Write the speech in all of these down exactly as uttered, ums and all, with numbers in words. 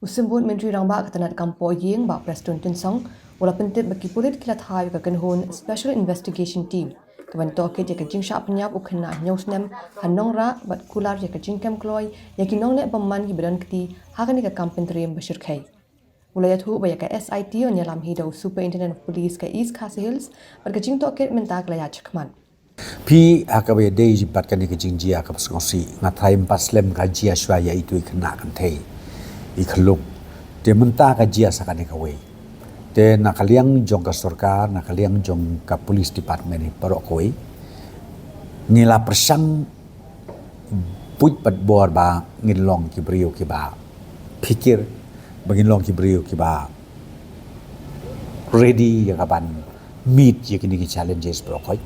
U Symbud Myntri Rangbah ka tnat kam poh ïing, Bah Prestone Tynsong, u la pyntip ba ki pulit ki la thaw ïa ka kynhun Special Investigation Team ka ban tohkit ïa ka jingshah pynïap u khynnah hynñiew snem ha Nongrah bad kular ïa ka jingkem kloi ïa ki nongleh bymman kiba don kti ha kane ka kam pyntriem ba shyrkhei. U la ïathuh ba ïa ka S I T yn ïalam hi da u Superintendent of Police ka East Khasi Hills bad ka jingtohkit mynta ka la ïaid shakhmat. Phi, ha kaba ïadei bad kane ka jingjia kaba sngewsih, nga tharai ym pat slem ka jia shuwa ïa itu i khynnah kynthei, i khyllung. Te mynta ka jia sa kane kawei. Te na ka liang jong ka sorkar, na ka liang jong ka police department hi baroh kawei, ngi la pyrshang buit bad bor ba ngin long ki briew kiba phikir, ba ngin long ki briew kiba ready ïa ka ban meet ïa kine ki challenges baroh khoit.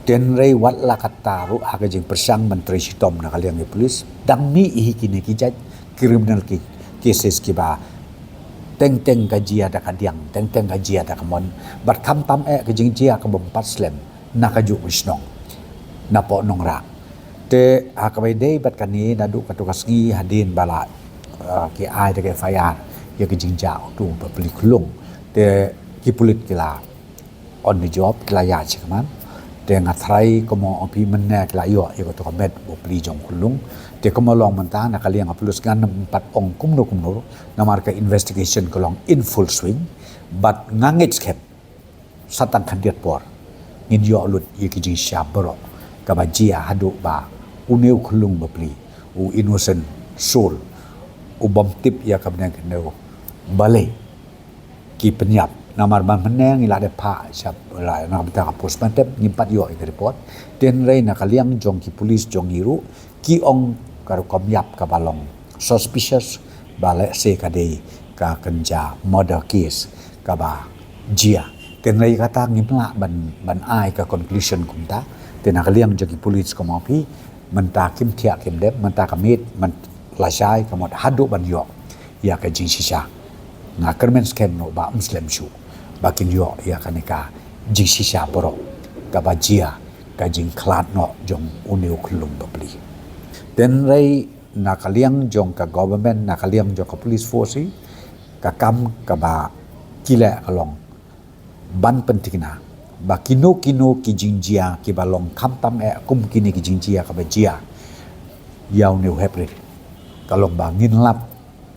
Te hynrei wat la katta ruh, ha ka jingpyrshang ban trei shitom na ka liang ki police, dang mih hi kine ki jait criminal ki cases kiba teng teng ka jia da ka diang, teng teng ka jia da ka mon, bad khamtam eh ka jingjia kaba ym pat slem na kajuh ka shnong, napoh Nongrah. Te ha kaba ïadei bad kane, naduh kato ka sngi hadien ba la, uh, ki ai da ka F I R ïa ka jingjia utu u bapli khyllung, te ki pulit ki la on the job, ki la ïaid shakhmat. Te nga tharai kumno phi mynne ki la ïoh ïa kato ka met bapli jong u khyllung. Te kumno long mynta, na ka liang ka police ngan ym pat ong kumno kumno, namar ka investigation ka long in full swing. Bad nga ngeit skhem sa tang khyndiat por ngin ïoh lut ïa ki jingshisha baroh kaba jia haduh ba une u khyllung bapli, u innocent soul, u bym tip ïa ka bneng khyndew, balei ki pynïap. Namar ba mynne ngi la dep phah sha, la, na ka bynta ka postmortem, ngim pat ïoh ïa ka report. Te hynrei na ka liang jong ki police jong ngi ruh, ki ong ka rukom ïap kaba long suspicious, ba lehse ka dei ka kynja murder case kaba jia. Te hynrei kata ngim lah ban, ban ai ka conclusion kumta. Te na ka liang jong ki police kumno phi, mynta kim thiah kim dem, mynta ka miet, mynta lashai ka mut haduh ban ïoh ïa ka jingshisha. Nga kyrmen skhem noh ba ym slem shuh ba kin ïoh ïa kane ka jingshisha baroh kaba jia ka jingkhlad noh jong une u khyllung bapli. Te hynrei na ka liang jong ka government, na ka liang jong ka police force hi, ka kam kaba ki leh ka long ban pynthikna ba kino kino ki jingjia kiba long khamtam eh kum kine ki jingjia kaba jia ïa une u heprit, ka long ba ngin lap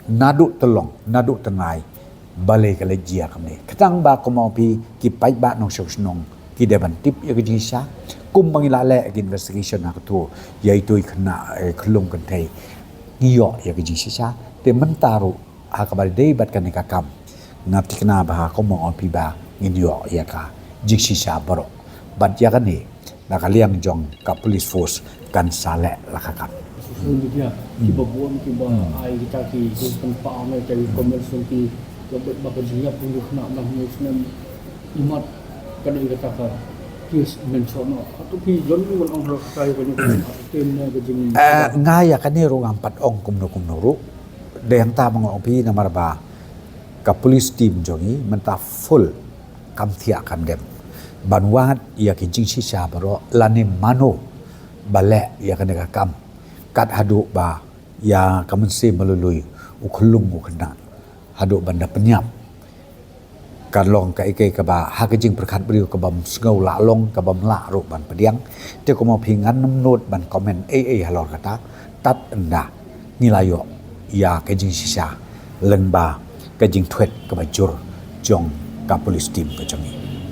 naduh tyllong, naduh tynrai, balei ka leit jia kumne. Khnang ba kumno phi, ki paidbah nongshong shnong ki dei ban tip ïa ka jingshisha. Kumba ngi la leh ïa ka investigation ha kato, ïa itu i khynnah, eh, khyllung kynthei, ngi ïoh ïa ka jingshisha. Te mynta ruh ha kaba dei bad kane ka kam, nga thikna ba ha kumno phi ba ngin ïoh ïa ka jingshisha baroh. Bad ïa kane na ka liang jong ka police force kan sa leh la ka kam. Social media, kiba bun kiba ai kita ki jingpynpaw ne kita ki comments jong ki, ba ka jingïap jong u khynnah ba hynñiew snem, imat ka dei kata ka case mention noh. Hato phi ïoh ïa ka ong ruh kata ïa ka jing, tem ne ka jing. Eh, nga ïa kane ruh ngam pat ong kumno kumno ruh. Dei hangta ba nga ong phi namar ba ka police team jong ngi mynta full kam thiah kam dem ban wad ïa ki jingshisha baroh lane mano ba leh ïa kane ka kam. Kat haduh ba ïa ka mynsiem ba lui lui u khyllung u khynnah haduh ban da pynïap. Ka long kaei kaei kaba ha ka jingpyrkhat briew kaba ym sngew lah long, kaba ym lah ruh ban pdiang. Te kumno phi ngan ym nud ban comment ei ei halor kata, tad ynda ngi la ïoh ïa ka jingshisha lyngba ka jingthwet kaba jur jong ka police team ka jong ngi.